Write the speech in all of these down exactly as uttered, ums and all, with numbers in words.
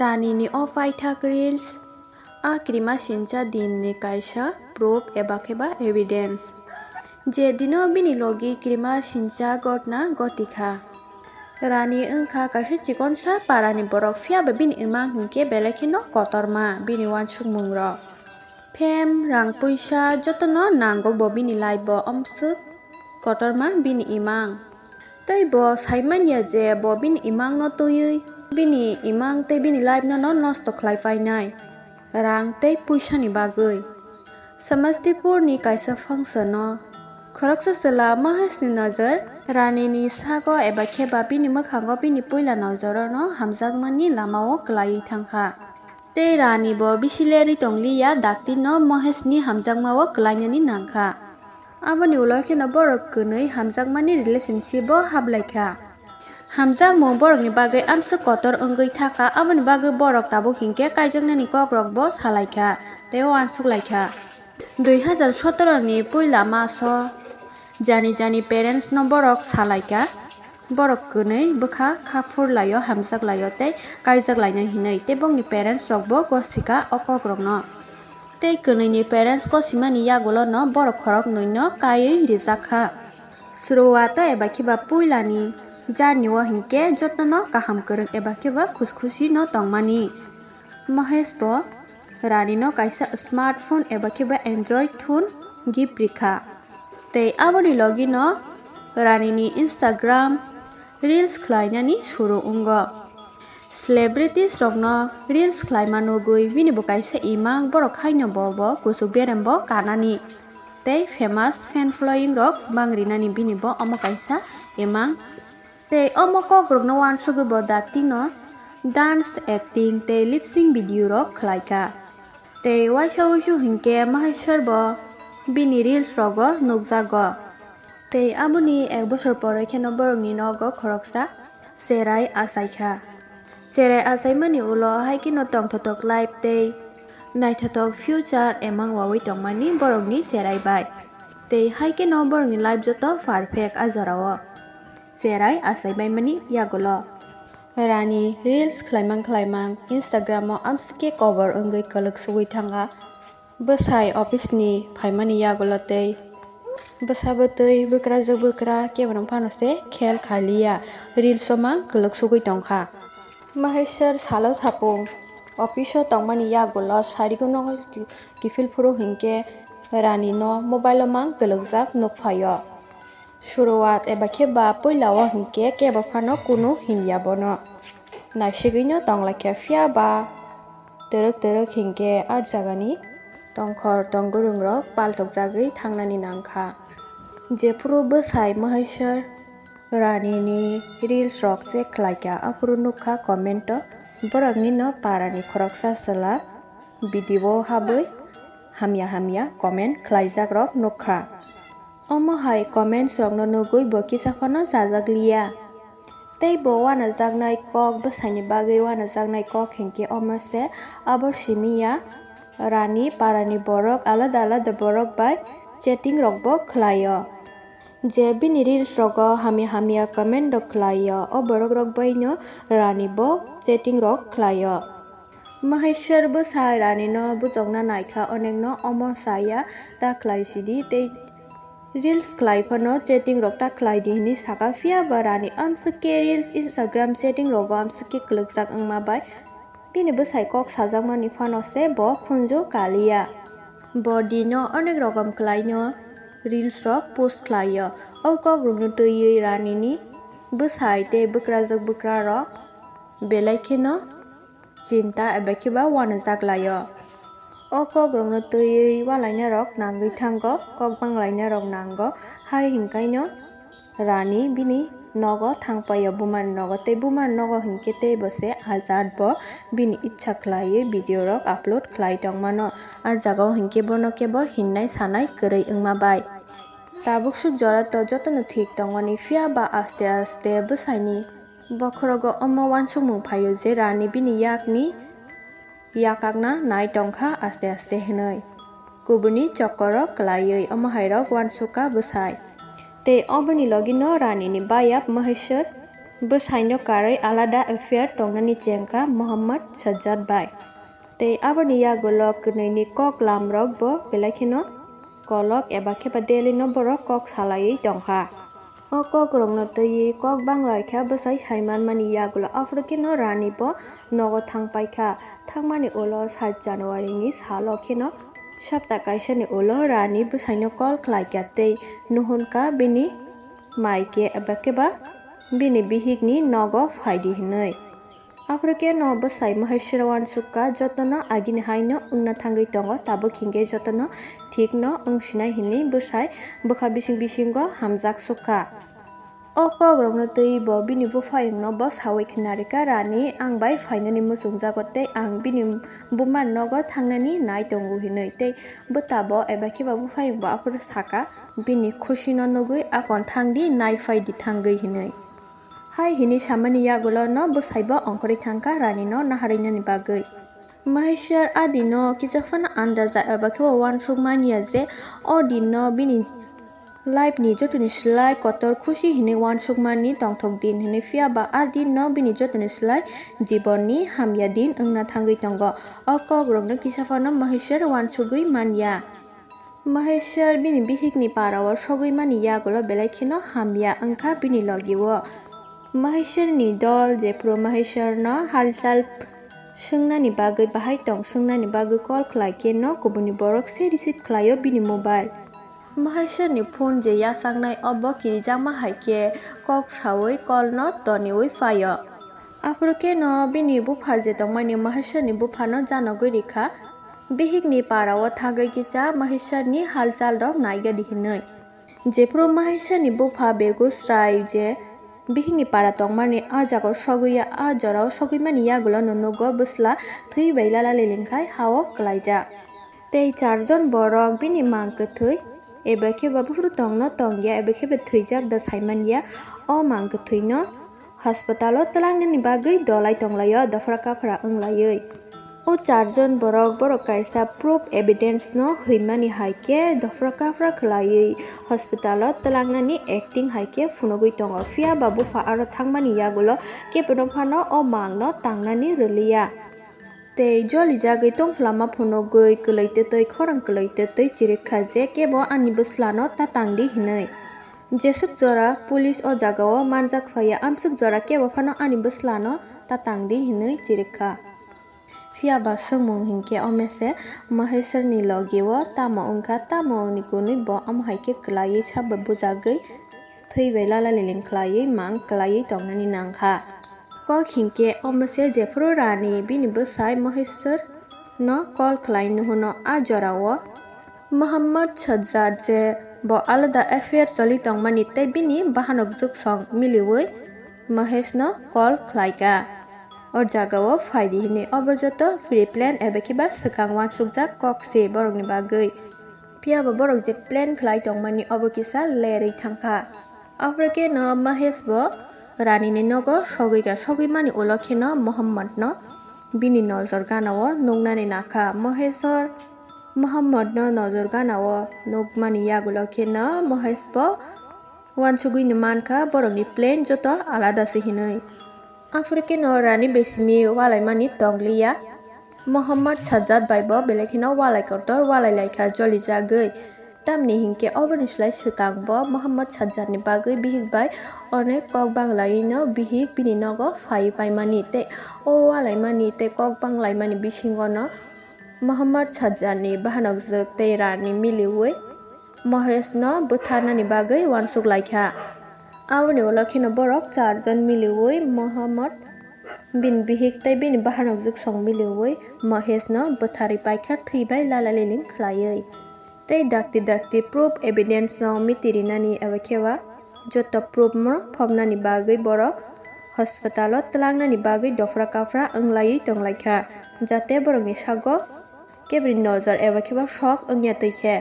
Rani ni o paithak reels a krima sincha din ni kaisa proof eba khe ba evidence. Je dino bini logi krima sincha gotna goti kha. Rani wngkha kaisa chikonsa para ni borok, phiya ba bini imang hinkhe belai kheno kotorma bini uansukmung rok. Phem, rang puisa jotono nango bo bini life o, amswk kotorma bini imang. Tei bo saimanya je bo bini imang no twiwi bini imang tei bini life no, no nosto khlai painai rang tei puisa ni bagwi. Samastipur ni kaisa function o khoroksa chwla Mahesh ni nojar Rani ni sago eba khe ba bini mwkhango bini puila nojar o no hamjakmani lama o kwlaiwi thangkha. Tei Rani bo bisi lerwi tongliya, dakti no Mahesh ni hamjakma o kwlainani nangkha. Aboni ulo kheno borok kwnwi hamjakmani relationship o hablaikha. Hamjakmung borokni bagwi amswk kotor wngwi thakha, aboni bagwi borok tabuk hinkhe kaijaknani kokrokbo salaikha tei uansuklaikha. Dui hazar sotoro ni puila maso jani jani parents no borok salaikha, borok kwnwi bwkha kha phurlaio, hamjaklaio tei kaijaklainai hinwi, tei bongni parents rokbo gosika o kokrokno. Tei kwnwini parents kosimani yagulo no borok khoroknwi no kaiwi rijak kha. Suruwato eba khe ba puilani jarni o hinkhe jotono kaham kwrwng eba khe ba khuskhusi no tongmani. Mahesh bo Rani no kaisa smartphone eba khe ba Android phone gift rikha. Tei aboni logi no Rani ni Instagram reels khlainani suru wngo. Celebrities rokno reels khlaima nugwi bini bo kaisa imang, borok haino bo bo kuchuk berem bo kanani. Tei famous fan following rok bang rinani bini bo omo kaisa imang. Tei omo kokrokno uansugwi bo dakti no dance, acting tei lip sync video rok khlaikha. Tei waisa wuisu hinkhe Maheshwar bo bini reels rogo nukjago. Tei aboni ek bosor pore kheno borokni nogo khoroksa cherai achaikha. Cherai achaimani ulo hai kheno tongthotok life tei naithotok future emang wawi tongmani borokni cherai bai. Tei hai kheno borokni life joto perfect a jorao. Cherai achaibaimani yagulo. Rani reels khlaimang khlaimang Instagram o amsike kobor wngwi kwlwk sugwi thangkha. Bwsai office ni phaimani yagulo tei bwsa bwtwi bwkrajwk bwkra keborok phano se khel khailiya, reels o mang kwlwk sugwi tongkha. Maheshwar salo thapung office o tongmani yagulo sarigo nogo ki-, kiphil phuru hinkhe Rani no mobile o mang kwlwkjak nukphaio. Suruwat eba khe ba puila o hinkhe kebo phano kunu himya bono. Naisigwino tonglaikha, phiya ba twrwk twrwk hinkhe a jagani tongkhor tongkwrwng rok paltokjagwi thangnani nangkha. Jephuru bwsai Maheshwar Rani ni reels rok check khlaikha, aphuru nukha comment o borokni no para ni khoroksa chwla video o habwi hamya hamya comment khlaijak rok nukha. Omo hai comments rokno nugwi bo kisa phano chajak liya. Tei bo uanajaknai kok bwsaini bagwi uanajaknai kok hinkhe omo se, abo simi ya Rani parani borok alada alada borok bai chatting rokbo khlaio. Je bini reels rogo hamya hamya comment rok khlaio, o borok rok baino Rani bo chatting rok khlaio. Maheshwar bwsa Rani no bujokna naikha, onekno omo saya ta khlai sidi tei reels khlai phano chatting rok ta khlai di hinwi saka, phiya ba Rani amswk khe reels, Instagram chatting rogo amswk khe kwlwkjak wngma bai bini bwsai kok sajakmani phano se bo khunju kaliya. Bo dino onek rokom khlaino reels rok post khlaio. O kok rokno twiwi Rani ni bwsai tei bwkrajwk bwkra rok belai kheno chinta eba khe ba uanajak laio. O kok rokno twiwi ualaina rok nangwi thango, kok banglaina rok nango, hai hinkaino Rani bini nogo thangpaio, bumani nogo, tei bumani nogo hinkhe tei bo se ajat bo bini ichha khlaiwi video rok upload khlai tongmano. A jagao hinkhe bono kebo hinnai sanai kwrwi wngma bai. Tabuk suk jora to jotono thik tongmani, phiya ba aste aste bwsaini bokhorogo omo uansukmung phaio je Rani bini yakni yakakna nai tongkha aste aste hinwi. Kubuni chokoro kwlaiwi omo hairok uansukha bwsai. Tei oboni logino Rani ni bayap Maheshwar bwsaino karwi alada affair tongnani chengkha Mohammad Sajjad bai. Tei aboni yagulo kwnwini kok lamrok bo belai kheno kolok eba khe ba daily no borok kok salaiwi tongkha. O kokrokno twiwi kok banglaikha bwsai saimanmani yagulo, aphuru kheno Rani bo nogo thangpaikha. Thangmani ulo sat January ni salo kheno sapta kaisani ulo Rani bwsaino call khlaikha tei nuhunkha bini maike eba khe ba bini bihikni nogo phaidi hinwi. Aphuru khe no bwsai Maheshwar wansukha, jotono agini haino wngna thangwi tongo, tabuk hinkhe jotono thikno wngsinai hinwi bwsai bwkha bising bisingo hamjak sukha. O kokrokno twiwi bo bini buphayungno bo sawi khnarikha, Rani ang bai phainani muchungjago tei ang bini bumani nogo thangnani nai tongo hinwi tei bwtabo eba khe ba buphayungbo aphuru sakha, bini khusino nugwi akon thangdi, nai phaidi thangwi hinwi. Hai hinwi samani yagulo no bwsaibo ongkhorwi thangkha Rani no naharwinani bagwi. Maheshwar a dino kisa phano andaja eba khe bo wansuk manya je o din no bini life ni jotoni slai kotor khusi hinwi wansuk mani tongthok din hinwi, phiya ba a din no bini jotoni slai jibon ni hamya din wngna thangwi tongo. O kokrok no kisa phano Maheshwar wansugwi manya. Maheshwar bini bihikni parao sogwi mani yagulo belai kheno hamya wngkha bini logio. Maheshwarni dol jephru Maheshwarno halchal swngnani bagwi, bahai tong swngnani bagwi call khlai khe no kubuni borok se receive khlaio bini mobile. Maheshwarni phone je yachaknai obo kirijakma hai khe kok saui call no toniui phaio. Aphuru khe no bini bupha je tongmani Maheshwarni buphano janogwi rikha. Bihikni parao thangwi kisa Maheshwarni halchal rok naigadi hinwi. Jephru Maheshwarni bupha Begusrai je bihikni para tongmani a jagao sogwi ya, a jorao sogwi mani yagulo no nugo bwsla thwi bai lala lilingkhai hao kwlaijak. Tei charjon borok bini mang kwthwi eba khe ba buphuru tongno tongya eba khe ba thwijak da saimanya o mang kwthwino. Hospital o twlangnani bagwi dolai tonglaio, dophra kaphra wnglaiwi. O charjon borok, borok kaisa proof evidence no hwimani hai khe dophra kaphra khwlaiwi hospital o twlangnani acting hai khe phunugwi tongo, phiya ba bupha aro thangmani yagulo kebono phano o mang no tangnani rwliya. Tei jolijagwi tongphlama phunugwi kwlwi twtwi, khorang kwlwi twtwi chirikha je kebo ani bwslano ta tangdi hinwi. Jeswk jora police o jagao manjak phaiya, amswk jora kebo phano ani bwslano ta tangdi hinwi chirikha. Phiya ba swngmung hinkhe o mese Maheshwarni logio tamo wngkha, tamo wngni kunui bo omo hai khe kwlaiwi sabo bujagwi thwi bai lala liling khwlaiwi mang kwlaiwi tongnani nangkha. Kok hinkhe omo se jephru Rani bini bwsai Maheshwar no call khlai nuhuno a jorao Mohammad Sajjad je bo alada affair choli tongmani tei bini bahanok juksong miliwi Mahesh no call khlaikha. O jagao phaidi hinwi obo joto pre-plan eba khe ba swkang uansukjak kok se borokni bagwi. Phiya bo borok je plan khlai tongmani obo kisa lerwi thangkha. Aphuru khe no Mahesh bo Rani ni nogo sogwi kha, sogwi mani ulo khe no Mohammad no bini nojor gana o nuknani nakha. Maheshwar Mohammad no nojor gana o nukmani yagulo khe no Mahesh bo uansugwi no mankha borokni plan joto alada se hinwi. Aphuru khe no Rani bai simi walaimani tongliya. Mohammad Sajjad bai bo belai kheno walai kotor walai laikha jolijagwi. Tamni hinkhe oboni slai swkang bo Mohammad Sajjad ni bagwi bihik bai onek kok banglaiwi no bihik bini nogo phaiwi paimani tei o walaimani tei kok banglaimani bisingo no Mohammad Sajjad ni bahanokjwk tei Rani miliwi Mahesh no bwtharnani bagwi uansuk laikha. Aboni ulo kheno borok charjon miliwi Mohammad, bini bihik tei bini bahanokjwk song miliwi Mahesh no bwtharwi paikha thwi bai lala liling khwlaiwi. Tei dakti dakti proof evidence no miti rinani eba khe ba joto proof no phobnani bagwi borok hospital o twlangnani bagwi dophra kaphra wnglaiwi tonglaikha, jate borokni sago kebri nojor eba khe ba sok wngya twi khe.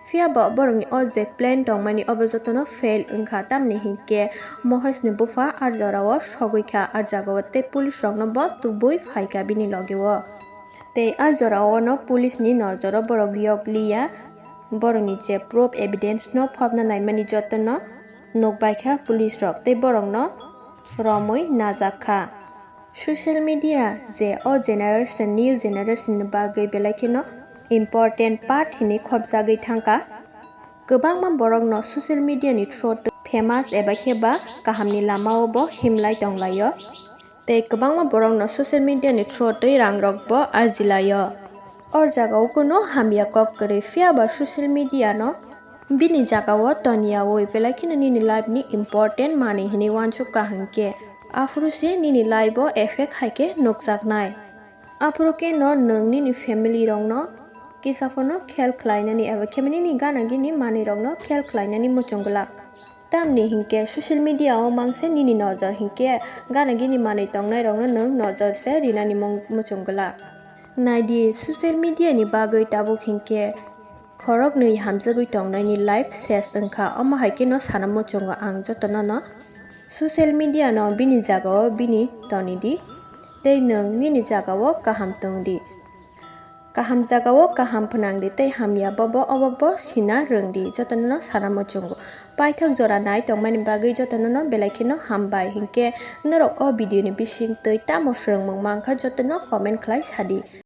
Phiya bo borokni o je plan tongmani obo jotono fail wngkha, tamni hinkhe Mohesni bupha a jorao sogwi kha, a jagao tei police rokno bo tubui phaikha bini logeo. Tei a jorao no police ni nojoro borok yok liya, borokni je proof evidence no phobna naimani jotono nukbaikha police rok tei borokno romwi najak kha. Social media je o generation, new generation ni bagwi belai kheno important part hinwi khopjagwi thangkha. Kwbangma borokno social media ni through twi famous eba khe ba kahamni lamao bo himlai tonglaio. Tei kwbangma borokno social media ni through twi rangrokbo arjilaio. O jagao kunu hamya kok kwrwi, phiya ba social media no bini jagao toniyaui belai kheno nini life ni important manwi hinwi uansukha hinkhe, aphuru se nini life o effect hai khe nukjaknai. Aphuru khe no nwng nini family rokno kisa phano khel khlainani eba khe nini gana gini manwi rokno khel khlainani muchung glak. Tamni hinkhe social media o mangse nini nojor hinkhe gana gini manwi tongnai rokno nwng nojor se rinani mung-, muchung glak. Naidi, social media ni bagwi tabuk hinkhe khoroknwi hamjagwi tongnaini life ses wngkha. Omo hai kheno sana muchungo ang jotono no social media no bini jagao bini tonidi tei nwng nini jagao kaham tongdi. Kaham jagao kaham phnangdi tei hamya bobo obobo sina rwngdi, jotono no sana muchungo. Paithak jora nai tongmani bagwi jotono no belai kheno hambai, hinkhe norok o video ni bising twi tamo swrwngmung mankha jotono comment khlai sadi.